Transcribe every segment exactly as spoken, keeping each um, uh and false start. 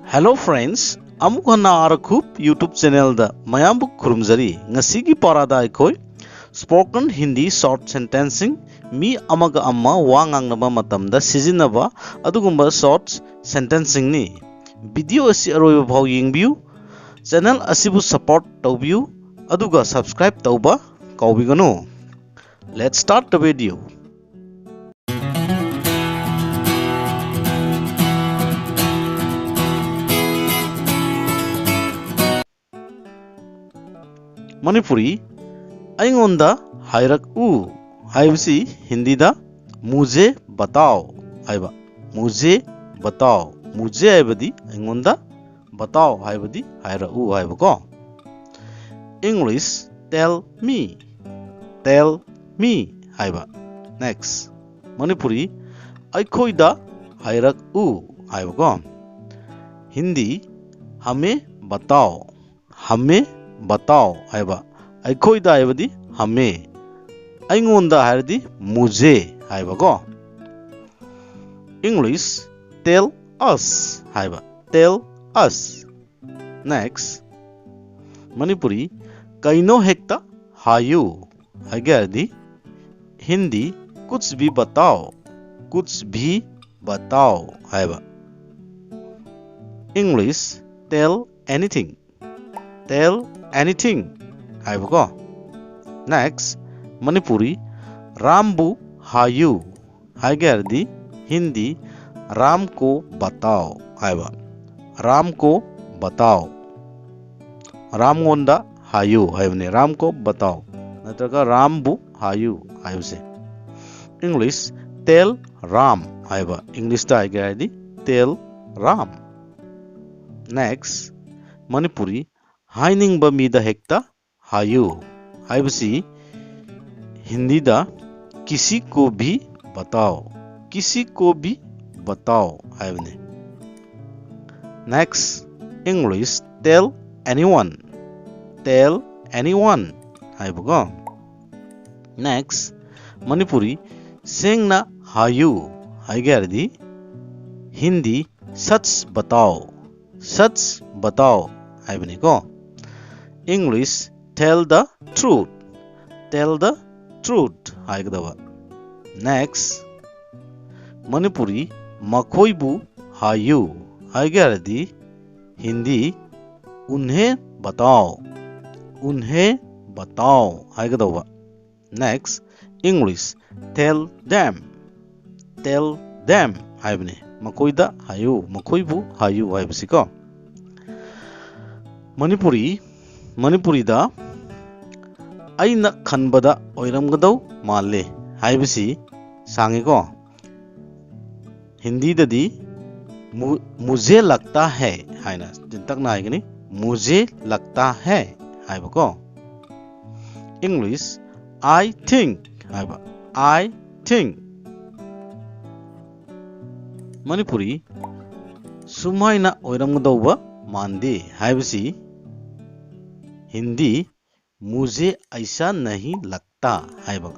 Hello friends, ꯑꯃꯨꯛ ꯍꯟꯅ ꯑꯥꯔꯈꯨꯞ YouTube channelꯗ ꯃꯌꯥꯝꯕꯨ ꯈꯨꯔꯨꯝꯖꯔꯤ꯫ ꯉꯁꯤꯒꯤ ꯄꯥꯔꯥꯗ ꯑꯩꯈꯣꯏ spoken Hindi short sentencing, ꯃꯤ ꯑꯃꯒ ꯑꯃ ꯋꯥ ꯉꯥꯡꯅꯕ ꯃꯇꯝꯗ ꯁꯤꯖꯤꯟꯅꯕ ꯑꯗꯨꯒꯨꯝꯕ short sentencingꯅꯤ꯫ Video ꯑꯁꯤ ꯑꯔꯣꯏꯕ ꯐꯥꯎ ꯌꯦꯡꯕꯤꯌꯨ꯫ Channel ꯑꯁꯤꯕꯨ support ꯇꯧꯕꯤꯌꯨ ꯑꯗꯨꯒ subscribe ꯇꯧꯕ ꯀꯥꯎꯕꯤꯒꯅꯨ꯫ Let's start the video. Manipuri, ꯑꯩꯉꯣꯟꯗ ꯍꯥꯏꯔꯛꯎ ꯍꯥꯏꯕꯁꯤ ꯍꯤꯟꯗꯤꯗ "ꯃꯨꯖꯦ ꯕꯇꯥꯎ" ꯍꯥꯏꯕ꯫ "ꯃꯨꯖꯦ ꯕꯇꯥꯎ"꯫ "ꯃꯨꯖꯦ" ꯍꯥꯏꯕꯗꯤ ꯑꯩꯉꯣꯟꯗ, "ꯕꯇꯥꯎ" ꯍꯥꯏꯕꯗꯤ ꯍꯥꯏꯔꯛꯎ ꯍꯥꯏꯕꯀꯣ꯫ English, "Tell me", "Tell me" ꯍꯥꯏꯕ꯫ Next, ꯃꯅꯤꯄꯨꯔꯤ, "ꯑꯩꯈꯣꯏꯗ ꯍꯥꯏꯔꯛꯎ" ꯍꯥꯏꯕꯀꯣ꯫ ꯍꯤꯟꯗꯤ, "ꯍꯃꯦ ꯕꯇꯥꯎ", "ꯍꯃꯦ ꯕꯇꯥꯎ" ꯍꯥꯏꯕ꯫ "ꯑꯩꯈꯣꯏꯗ" ꯍꯥꯏꯕꯗꯤ "ꯍꯃꯦ", "ꯑꯩꯉꯣꯟꯗ" ꯍꯥꯏꯔꯗꯤ "ꯃꯨꯖꯦ" ꯍꯥꯏꯕꯀꯣ꯫ English, "Tell us" ꯍꯥꯏꯕ꯫ "Tell us". Next, ꯃꯅꯤꯄꯨꯔꯤ, "ꯀꯩꯅꯣ ꯍꯦꯛꯇ ꯍꯥꯏꯌꯨ" ꯍꯥꯏꯒꯦ ꯍꯥꯏꯔꯗꯤ ꯍꯤꯟꯗꯤ, "ꯀꯨꯆ ꯚꯤ ꯕꯇꯥꯎ", "ꯀꯨꯆ ꯚꯤ ꯕꯇꯥꯎ" ꯍꯥꯏꯕ꯫ English, "Tell anything", "Tell anything" ꯍꯥꯏꯕꯀꯣ꯫ Next, ꯃꯅꯤꯄꯨꯔꯤ, "ꯔꯥꯝꯕꯨ ꯍꯥꯏꯌꯨ" ꯍꯥꯏꯒꯦ ꯍꯥꯏꯔꯗꯤ ꯍꯤꯟꯗꯤ, "राम को बताओ" ꯍꯥꯏꯕ꯫ "राम को बताओ", "ꯔꯥꯝꯉꯣꯟꯗ ꯍꯥꯏꯌꯨ" ꯍꯥꯏꯕꯅꯤ꯫ "राम को बताओ" ꯅꯠꯇ꯭ꯔꯒ "ꯔꯥꯝꯕꯨ ꯍꯥꯏꯌꯨ" ꯍꯥꯏꯕꯁꯦ꯫ English, "Tell Ram" ꯍꯥꯏꯕ꯫ Englishꯇ ꯍꯥꯏꯒꯦ ꯍꯥꯏꯔꯗꯤ "Tell Ram". Next, ꯃꯅꯤꯄꯨꯔꯤ, "ꯍꯥꯏꯅꯤꯡꯕ ꯃꯤꯗ ꯍꯦꯛꯇ ꯍꯥꯏꯌꯨ" ꯍꯥꯏꯕꯁꯤ ꯍꯤꯟꯗꯤꯗ "किसी को भी बताओ", "किसी को भी बताओ" ꯍꯥꯏꯕꯅꯤ꯫ Next, English, "Tell anyone", "Tell anyone" ꯍꯥꯏꯕꯀꯣ꯫ Next, ꯃꯅꯤꯄꯨꯔꯤ, "ꯁꯦꯡꯅ ꯍꯥꯏꯌꯨ" ꯍꯥꯏꯒꯦ ꯍꯥꯏꯔꯗꯤ ꯍꯤꯟꯗꯤ, "सच बताओ", सच बताओ ꯍꯥꯏꯕꯅꯤꯀꯣ꯫ English, tell the truth, tell the truth ꯍꯥꯏꯒꯗꯕ꯫ Next, ꯃꯅꯤꯄꯨꯔꯤ, ꯃꯈꯣꯏꯕꯨ ꯍꯥꯏꯌꯨ ꯍꯥꯏꯒꯦ ꯍꯥꯏꯔꯗꯤ ꯍꯤꯟꯗꯤ, उन्हें बताओ, उन्हें बताओ ꯍꯥꯏꯒꯗꯧꯕ꯫ Next, English, tell them, tell them ꯍꯥꯏꯕꯅꯤ꯫ ꯃꯈꯣꯏꯗ ꯍꯥꯏꯌꯨ, ꯃꯈꯣꯏꯕꯨ ꯍꯥꯏꯌꯨ ꯍꯥꯏꯕꯁꯤꯀꯣ꯫ ꯃꯅꯤꯄꯨꯔꯤ, ꯃꯅꯤꯄꯨꯔꯤꯗ ꯑꯩꯅ ꯈꯟꯕꯗ ꯑꯣꯏꯔꯝꯒꯗꯧ ꯃꯥꯜꯂꯦ ꯍꯥꯏꯕꯁꯤ ꯁꯥꯡꯉꯤꯀꯣ꯫ ꯍꯤꯟꯗꯤꯗꯗꯤ मु- मुझे लगता है ꯍꯥꯏꯅ ꯆꯤꯟꯇꯛꯅ ꯍꯥꯏꯒꯅꯤ꯫ मुझे लगता है ꯍꯥꯏꯕꯀꯣ꯫ English, I think ꯍꯥꯏꯕ꯫ I think꯫ ꯃꯅꯤꯄꯨꯔꯤ, ꯁꯨꯃꯥꯏꯅ ꯑꯣꯏꯔꯝꯒꯗꯧꯕ ꯃꯥꯟꯗꯦ ꯍꯥꯏꯕꯁꯤ ꯍꯤꯟꯗꯤ, मुझे ऐसा नहीं लगता ꯍꯥꯏꯕ꯫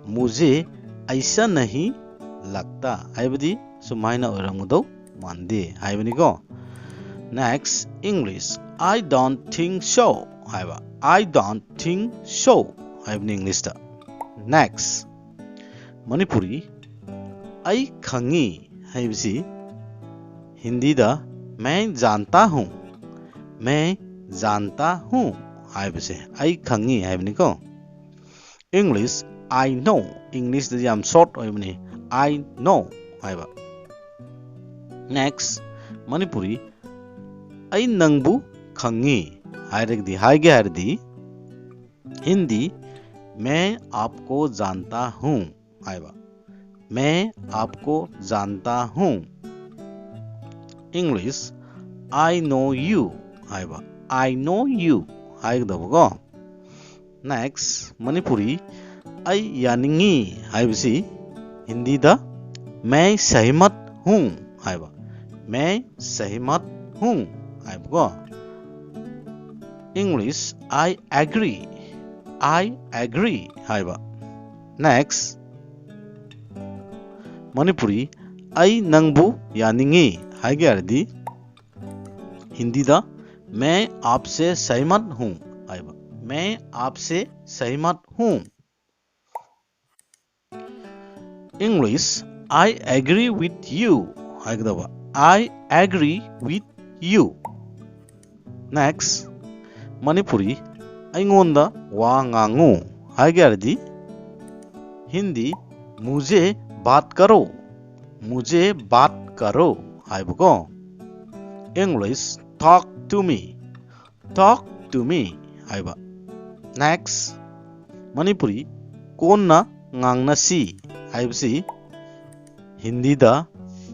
मुझे ऐसा नहीं लगता ꯍꯥꯏꯕꯗꯤ ꯁꯨꯃꯥꯏꯅ ꯑꯣꯏꯔꯝꯒꯗꯧ ꯃꯥꯟꯗꯦ ꯍꯥꯏꯕꯅꯤꯀꯣ꯫ Next, English, I don't think so ꯍꯥꯏꯕ꯫ I don't think so ꯍꯥꯏꯕꯅꯤ Englishꯇ꯫ Next, ꯃꯅꯤꯄꯨꯔꯤ, ꯑꯩ ꯈꯪꯉꯤ ꯍꯥꯏꯕꯁꯤ ꯍꯤꯟꯗꯤꯗ मैं जानता हूँ, मैं जानता हूँ ꯍꯥꯏꯕꯁꯦ ꯑꯩ ꯈꯪꯉꯤ ꯍꯥꯏꯕꯅꯤꯀꯣ꯫ English, I know꯫ Englishꯇꯗꯤ ꯌꯥꯝ short ꯑꯣꯏꯕꯅꯤ, I know ꯍꯥꯏꯕ꯫ Next, ꯃꯅꯤꯄꯨꯔꯤ, ꯑꯩ ꯅꯪꯕꯨ ꯈꯪꯉꯤ ꯍꯥꯏꯔꯒꯗꯤ, ꯍꯥꯏꯒꯦ ꯍꯥꯏꯔꯗꯤ ꯍꯤꯟꯗꯤ, मैं आपको जानता हूँ ꯍꯥꯏꯕ꯫ मैं आपको जानता हूँ। English, I know you ꯍꯥꯏꯕ꯫ I know you ꯍꯥꯏꯒꯗꯕꯀꯣ꯫ Next, Manipuri, ꯑꯩ ꯌꯥꯅꯤꯡꯉꯤ ꯍꯥꯏꯕꯁꯤ ꯍꯤꯟꯗꯤꯗ मैं सहमत हूँ ꯍꯥꯏꯕ꯫ मैं सहमत हूँ ꯍꯥꯏꯕꯀꯣ꯫ English, I agree, I agree ꯍꯥꯏꯕ꯫ Next, ꯃꯅꯤꯄꯨꯔꯤ, ꯑꯩ ꯅꯪꯕꯨ ꯌꯥꯅꯤꯡꯉꯤ ꯍꯥꯏꯒꯦ ꯍꯥꯏꯔꯗꯤ ꯍꯤꯟꯗꯤꯗ मैं आपसे सहमत हूँ ꯍꯥꯏꯕ, मैं आपसे सहमत हूँ꯫ English, I agree with you ꯍꯥꯏꯒꯗꯕ, I agree with you꯫ Next, Manipuri, ꯑꯩꯉꯣꯟꯗ ꯋꯥ ꯉꯥꯡꯉꯨ ꯍꯥꯏꯒꯦ ꯍꯥꯏꯔꯗꯤ ꯍꯤꯟꯗꯤ, मुझे बात करो, मुझे बात करो ꯍꯥꯏꯕꯀꯣ꯫ English, talk to me, talk to me ꯍꯥꯏꯕ꯫ Next, ꯃꯅꯤꯄꯨꯔꯤ, ꯀꯣꯟꯅ ꯉꯥꯡꯅꯁꯤ ꯍꯥꯏꯕꯁꯤ ꯍꯤꯟꯗꯤꯗ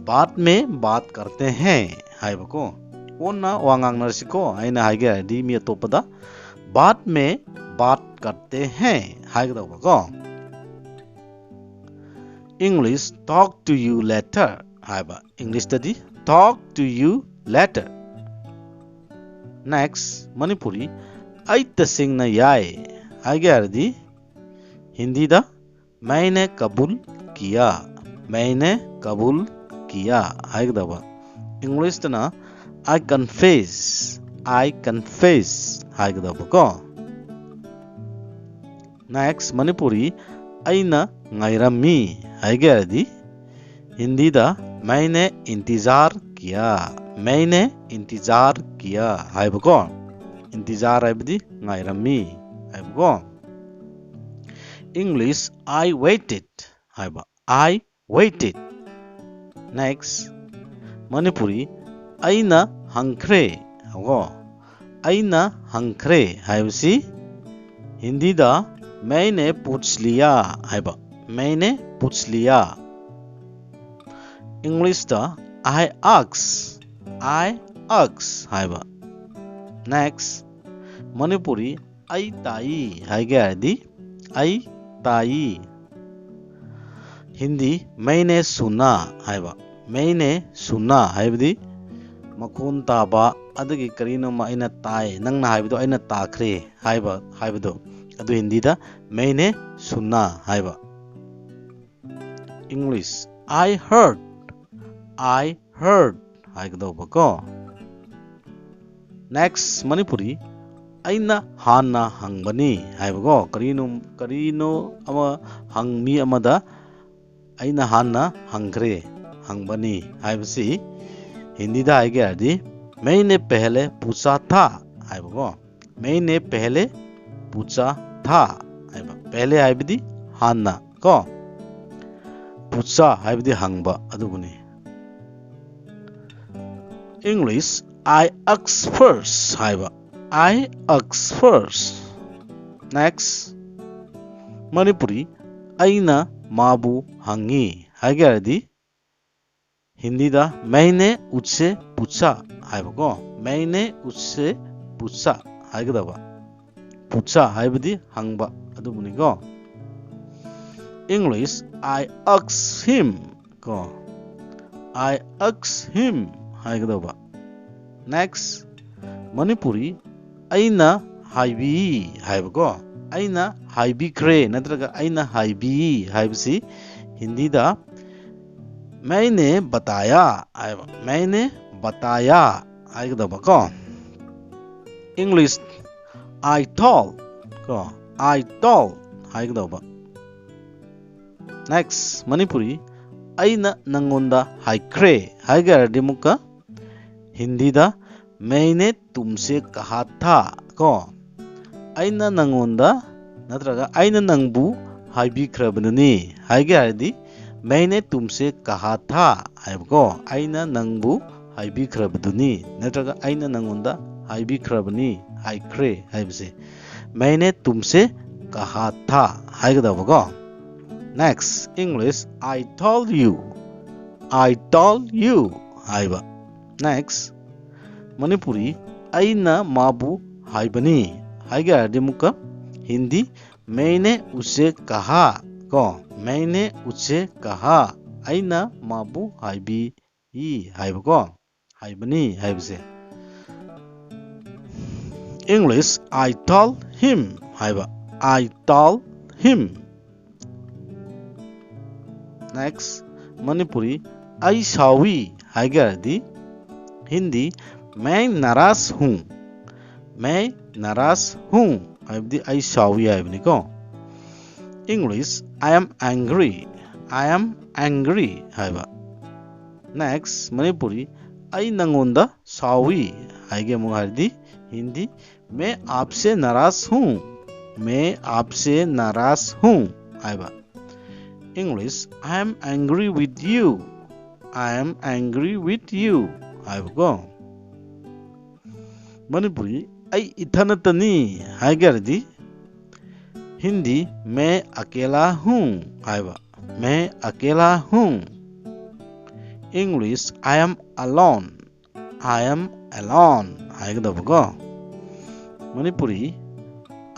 बाद में बात करते हैं ꯍꯥꯏꯕꯀꯣ꯫ ꯀꯣꯟꯅ ꯋꯥ ꯉꯥꯡꯅꯔꯁꯤꯀꯣ ꯑꯩꯅ ꯍꯥꯏꯒꯦ ꯍꯥꯏꯔꯗꯤ ꯃꯤ ꯑꯇꯣꯞꯄꯗ बाद में बात करते हैं ꯍꯥꯏꯒꯗꯧꯕꯀꯣ꯫ English, talk to you later ꯍꯥꯏꯕ, Englishꯇꯗꯤ talk to you later꯫ Next, Manipuri, ꯑꯩ ꯇꯁꯦꯡꯅ ꯌꯥꯏ ꯍꯥꯏꯒꯦ ꯍꯥꯏꯔꯗꯤ ꯍꯤꯟꯗꯤꯗ मैंने कबूल किया, मैंने कबूल किया ꯍꯥꯏꯒꯗꯕ꯫ Englishꯇꯅ I confess, I confess ꯍꯥꯏꯒꯗꯕꯀꯣ꯫ Next, Manipuri, ꯑꯩꯅ ꯉꯥꯏꯔꯝꯃꯤ ꯍꯥꯏꯒꯦ ꯍꯥꯏꯔꯗꯤ ꯍꯤꯟꯗꯤꯗ मैंने इंतज़ार किया, मैंने इंतज़ार किया ꯍꯥꯏꯕꯀꯣ꯫ इंतज़ार ꯍꯥꯏꯕꯗꯤ ꯉꯥꯏꯔꯝꯃꯤ ꯍꯥꯏꯕꯀꯣ꯫ English, I waited ꯍꯥꯏꯕ, I waited꯫ Next, ꯃꯅꯤꯄꯨꯔꯤ, ꯑꯩꯅ ꯍꯪꯈ꯭ꯔꯦ ꯀꯣ꯫ ꯑꯩꯅ ꯍꯪꯈ꯭ꯔꯦ ꯍꯥꯏꯕꯁꯤ ꯍꯤꯟꯗꯤꯗ मैंने पूछ लिया ꯍꯥꯏꯕ, मैंने पूछ लिया꯫ Englishꯇ I ask, I ask ꯍꯥꯏꯕ꯫ Next, ꯃꯅꯤꯄꯨꯔꯤ, ꯑꯩ ꯇꯥꯏ ꯍꯥꯏꯒꯦ ꯍꯥꯏꯔꯗꯤ ꯑꯩ ꯇꯥꯏ꯫ ꯍꯤꯟꯗꯤ, मैंने सुना ꯍꯥꯏꯕ, मैंने सुना ꯍꯥꯏꯕꯗꯤ ꯃꯈꯣꯟ ꯇꯥꯕ, ꯑꯗꯒꯤ ꯀꯔꯤꯅꯣꯃ ꯑꯩꯅ ꯇꯥꯏ, ꯅꯪꯅ ꯍꯥꯏꯕꯗꯣ ꯑꯩꯅ ꯇꯥꯈ꯭ꯔꯦ ꯍꯥꯏꯕ, ꯍꯥꯏꯕꯗꯣ, ꯑꯗꯨ ꯍꯤꯟꯗꯤꯗ मैंने सुना ꯍꯥꯏꯕ꯫ English, I heard, I heard ꯍꯥꯏꯒꯗꯧꯕ ꯀꯣ꯫ Next, ꯃꯅꯤꯄꯨꯔꯤ, ꯑꯩꯅ ꯍꯥꯟꯅ ꯍꯪꯕꯅꯤ ꯍꯥꯏꯕꯀꯣ꯫ ꯀꯔꯤꯅꯣ, ꯀꯔꯤꯅꯣ ꯑꯃ ꯍꯪ-, ꯃꯤ ꯑꯃꯗ ꯑꯩꯅ ꯍꯥꯟꯅ ꯍꯪꯈ꯭ꯔꯦ, ꯍꯪꯕꯅꯤ ꯍꯥꯏꯕꯁꯤ ꯍꯤꯟꯗꯤꯗ ꯍꯥꯏꯒꯦ ꯍꯥꯏꯔꯗꯤ, मैंने पहले पूछा था ꯍꯥꯏꯕꯀꯣ꯫ मैंने पहले पूछा था ꯍꯥꯏꯕ꯫ पहले ꯍꯥꯏꯕꯗꯤ ꯍꯥꯟꯅ ꯀꯣ꯫ पूछा ꯍꯥꯏꯕꯗꯤ ꯍꯪꯕ ꯑꯗꯨꯕꯨꯅꯤ꯫ English, I ask first ꯍꯥꯏꯕ꯫ I ask first. Next, Manipuri, ꯑꯩꯅ ꯃꯥꯕꯨ ꯍꯪꯉꯤ ꯍꯥꯏꯒꯦ ꯍꯥꯏꯔꯗꯤ, ꯍꯤꯟꯗꯤꯗ मैंने उससे पूछा ꯍꯥꯏꯕꯀꯣ꯫ मैंने उससे पूछा ꯍꯥꯏꯒꯗꯕ꯫ पूछा ꯍꯥꯏꯕꯗꯤ ꯍꯪꯕ ꯑꯗꯨꯕꯨꯅꯤꯀꯣ꯫ English, I ask him ꯀꯣ꯫ I ask him ꯍꯥꯏꯒꯗꯧꯕ꯫ Next, Manipuri, ꯑꯩꯅ ꯍꯥꯏꯕꯤ ꯍꯥꯏꯕꯀꯣ꯫ ꯑꯩꯅ ꯍꯥꯏꯕꯤꯈ꯭ꯔꯦ ꯅꯠꯇ꯭ꯔꯒ ꯑꯩꯅ ꯍꯥꯏꯕꯤ ꯍꯥꯏꯕꯁꯤ ꯍꯤꯟꯗꯤꯗ मैंने बताया ꯍꯥꯏꯕ꯫ मैंने बताया ꯍꯥꯏꯒꯗꯕ ꯀꯣ꯫ English, I told ꯀꯣ꯫ I told ꯍꯥꯏꯒꯗꯧꯕ꯫ Next, ꯃꯅꯤꯄꯨꯔꯤ, ꯑꯩꯅ ꯅꯪꯉꯣꯟꯗ ꯍꯥꯏꯈ꯭ꯔꯦ ꯍꯥꯏꯒꯦ ꯍꯥꯏꯔꯗꯤ ꯑꯃꯨꯛꯀ ꯍꯤꯟꯗꯤꯗ मैंने तुमसे कहा था ꯀꯣ꯫ ꯑꯩꯅ ꯅꯪꯉꯣꯟꯗ ꯅꯠꯇ꯭ꯔꯒ ꯑꯩꯅ ꯅꯪꯕꯨ ꯍꯥꯏꯕꯤꯈ꯭ꯔꯕꯅꯤ ꯍꯥꯏꯒꯦ ꯍꯥꯏꯔꯗꯤ मैंने तुमसे कहा था ꯍꯥꯏꯕꯀꯣ꯫ ꯑꯩꯅ ꯅꯪꯕꯨ ꯍꯥꯏꯕꯤꯈ꯭ꯔꯕꯗꯨꯅꯤ ꯅꯠꯇ꯭ꯔꯒ ꯑꯩꯅ ꯅꯪꯉꯣꯟꯗ ꯍꯥꯏꯕꯤꯈ꯭ꯔꯕꯅꯤ, ꯍꯥꯏꯈ꯭ꯔꯦ ꯍꯥꯏꯕꯁꯦ꯫ मैंने तुमसे कहा था ꯍꯥꯏꯒꯗꯕꯀꯣ꯫ Next, English, I told you. I told you ꯍꯥꯏꯕ꯫ Next, ꯃꯅꯤꯄꯨꯔꯤ, ꯑꯩꯅ ꯃꯥꯕꯨ ꯍꯥꯏꯕꯅꯤ ꯍꯥꯏꯒꯦ ꯍꯥꯏꯔꯗꯤ ꯑꯃꯨꯛꯀ ꯍꯤꯟꯗꯤ मैंने उससे कहा ꯀꯣ꯫ मैंने उससे कहा, ꯑꯩꯅ ꯃꯥꯕꯨ ꯍꯥꯏꯕꯤ ꯍꯥꯏꯕꯀꯣ꯫ ꯍꯥꯏꯕꯅꯤ ꯍꯥꯏꯕꯁꯦ꯫ English, I told him ꯍꯥꯏꯕ꯫ I told him. Next, Manipuri, ꯑꯩ ꯁꯥꯎꯏ ꯍꯥꯏꯒꯦ ꯍꯥꯏꯔꯗꯤ ꯍꯤꯟꯗꯤ मैं नाराज हूँ, मैं नाराज हूँ ꯍꯥꯏꯕꯗꯤ ꯑꯩ ꯁꯥꯎꯏ ꯍꯥꯏꯕꯅꯤꯀꯣ꯫ English, I am angry, I am angry ꯍꯥꯏꯕ꯫ Next, ꯃꯅꯤꯄꯨꯔꯤ, ꯑꯩ ꯅꯪꯉꯣꯟꯗ ꯁꯥꯎꯏ ꯍꯥꯏꯒꯦ ꯑꯃꯨꯛ ꯍꯥꯏꯔꯗꯤ ꯍꯤꯟꯗꯤ, मैं आपसे नाराज हूँ, मैं आपसे नाराज हूँ ꯍꯥꯏꯕ꯫ English, I am angry with you, I am angry with you ꯍꯥꯏꯕꯀꯣ꯫ ꯃꯅꯤꯄꯨꯔꯤ, ꯑꯩ ꯏꯊꯟꯇꯅꯤ ꯍꯥꯏꯒꯦ ꯍꯥꯏꯔꯗꯤ ꯍꯤꯟꯗꯤ, मैं अकेला हूँ ꯍꯥꯏꯕ, मैं अकेला हूँ꯫ English, I am alone, I am alone ꯍꯥꯏꯒꯗꯕꯀꯣ꯫ Manipuri,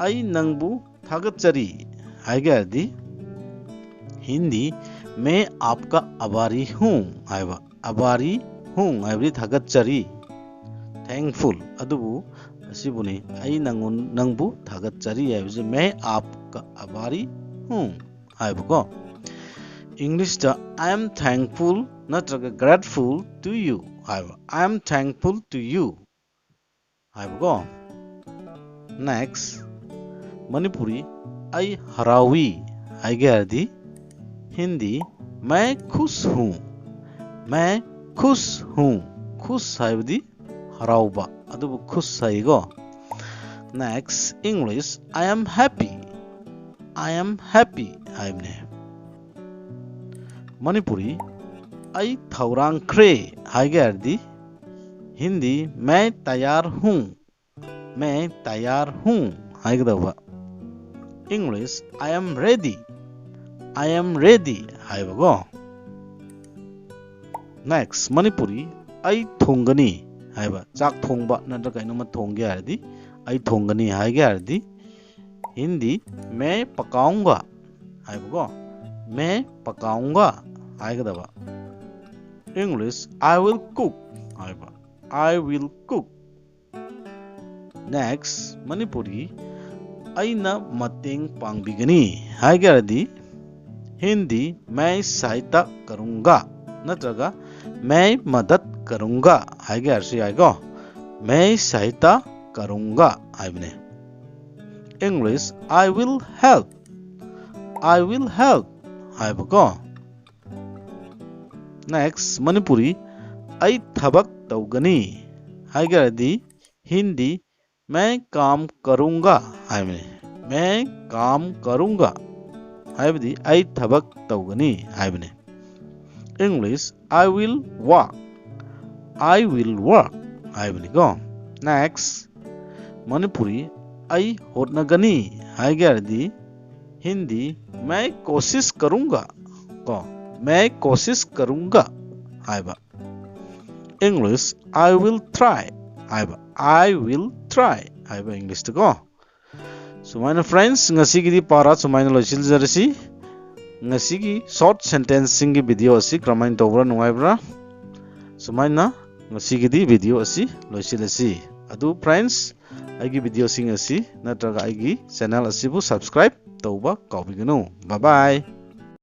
ꯑꯩ ꯅꯪꯕꯨ ꯊꯥꯒꯠꯆꯔꯤ ꯍꯥꯏꯒꯦ ꯍꯥꯏꯔꯗꯤ ꯍꯤꯟꯗꯤ, मैं आपका आभारी हूँ ꯍꯥꯏꯕ, आभारी हूँ ꯍꯥꯏꯕꯗꯤ ꯊꯥꯒꯠꯆꯔꯤ, thankful꯫ ꯑꯗꯨꯕꯨ ꯑꯁꯤꯕꯨꯅꯤ, ꯑꯩ ꯅꯪꯉꯣꯟ-, ꯅꯪꯕꯨ ꯊꯥꯒꯠꯆꯔꯤ ꯍꯥꯏꯕꯁꯤ मैं आपका आभारी हूँ ꯍꯥꯏꯕꯀꯣ꯫ English ꯇ, I am thankful ꯅꯠꯇ꯭ꯔꯒ grateful to you ꯍꯥꯏꯕ, I am thankful to you ꯍꯥꯏꯕꯀꯣ꯫ Next, ꯃꯅꯤꯄꯨꯔꯤ, ꯑꯩ ꯍꯔꯥꯎꯏ ꯍꯥꯏꯒꯦ ꯍꯥꯏꯔꯗꯤ ꯍꯤꯟꯗꯤ, मैं खुश हूँ, मैं खुश हूँ, खुश ꯍꯥꯏꯕꯗꯤ ꯍꯔꯥꯎꯕ, ꯑꯗꯨꯕꯨ खुश ꯍꯥꯏꯀꯣ꯫ Next, English, I am happy, I am happy ꯍꯥꯏꯕꯅꯦ꯫ ꯃꯅꯤꯄꯨꯔꯤ, ꯑꯩ ꯊꯧꯔꯥꯡꯈ꯭ꯔꯦ ꯍꯥꯏꯒꯦ ꯍꯥꯏꯔꯗꯤ ꯍꯤꯟꯗꯤ, मैं तैयार हूँ, मैं तैयार हूँ ꯍꯥꯏꯒꯗꯧꯕ꯫ English, I am ready, I am ready ꯍꯥꯏꯕꯀꯣ꯫ Next, ꯃꯅꯤꯄꯨꯔꯤ, ꯑꯩ ꯊꯣꯡꯒꯅꯤ ꯍꯥꯏꯕ, ꯆꯥꯛ ꯊꯣꯡꯕ ꯅꯠꯇ꯭ꯔꯒ ꯀꯩꯅꯣꯝꯃ ꯊꯣꯡꯒꯦ ꯍꯥꯏꯔꯗꯤ, ꯑꯩ ꯊꯣꯡꯒꯅꯤ ꯍꯥꯏꯒꯦ ꯍꯥꯏꯔꯗꯤ ꯍꯤꯟꯗꯤ, मैं पकाऊंगा ꯍꯥꯏꯕꯀꯣ, मैं पकाऊंगा ꯍꯥꯏꯒꯗꯕ꯫ English, I will cook ꯍꯥꯏꯕ, I will cook꯫ Next, Manipuri, ꯑꯩꯅ ꯃꯇꯦꯡ ꯄꯥꯡꯕꯤꯒꯅꯤ ꯍꯥꯏꯒꯦ ꯍꯥꯏꯔꯗꯤ ꯍꯤꯟꯗꯤ, मैं सहायता करूंगा ꯅꯠꯇ꯭ꯔꯒ मैं मदद करूंगा ꯍꯥꯏꯒꯦ ꯍꯥꯏꯔꯁꯨ ꯌꯥꯏꯀꯣ꯫ मैं सहायता करूँगा ꯍꯥꯏꯕꯅꯦ꯫ English, I will help. I will help ꯍꯥꯏꯕꯀꯣ꯫ Next, ꯃꯅꯤꯄꯨꯔꯤ, ꯑꯩ ꯊꯕꯛ ꯇꯧꯒꯅꯤ ꯍꯥꯏꯒꯔꯗꯤ ꯍꯤꯟꯗꯤ, मैं काम करूँगा ꯍꯥꯏꯕꯅꯤ꯫ मैं काम करूँगा ꯍꯥꯏꯕꯗꯤ ꯑꯩ ꯊꯕꯛ ꯇꯧꯒꯅꯤ ꯍꯥꯏꯕꯅꯤ꯫ English, I will work. I will work ꯍꯥꯏꯕꯅꯤꯀꯣ꯫ Next, ꯃꯅꯤꯄꯨꯔꯤ, ꯑꯩ ꯍꯣꯠꯅꯒꯅꯤ ꯍꯥꯏꯒꯔꯗꯤ ꯍꯤꯟꯗꯤ, मैं कोशिश करूँगा ꯀꯣ, मैं कोशिश करूँगा ꯍꯥꯏꯕ꯫ English, I will try ꯍꯥꯏꯕ, I will try ꯍꯥꯏꯕ Englishꯇꯀꯣ꯫ ꯁꯨꯃꯥꯏꯅ friends, ꯉꯁꯤꯒꯤꯗꯤ ꯄꯥꯔꯥ ꯁꯨꯃꯥꯏꯅ ꯂꯣꯏꯁꯤꯟꯖꯔꯁꯤ꯫ ꯉꯁꯤꯒꯤ short sentenceꯁꯤꯡꯒꯤ video ꯑꯁꯤ ꯀꯔꯝꯍꯥꯏꯅ ꯇꯧꯕ꯭ꯔꯥ, ꯅꯨꯡꯉꯥꯏꯕ꯭ꯔꯥ? ꯁꯨꯃꯥꯏꯅ ꯉꯁꯤꯒꯤꯗꯤ video ꯑꯁꯤ ꯂꯣꯏꯁꯤꯜꯂꯁꯤ꯫ ꯑꯗꯨ friends, ꯑꯩꯒꯤ videoꯁꯤꯡ ꯑꯁꯤ ꯅꯠꯇ꯭ꯔꯒ ꯑꯩꯒꯤ channel ꯑꯁꯤꯕꯨ subscribe ꯇꯧꯕ ꯀꯥꯎꯕꯤꯒꯅꯨ꯫ Bye bye꯫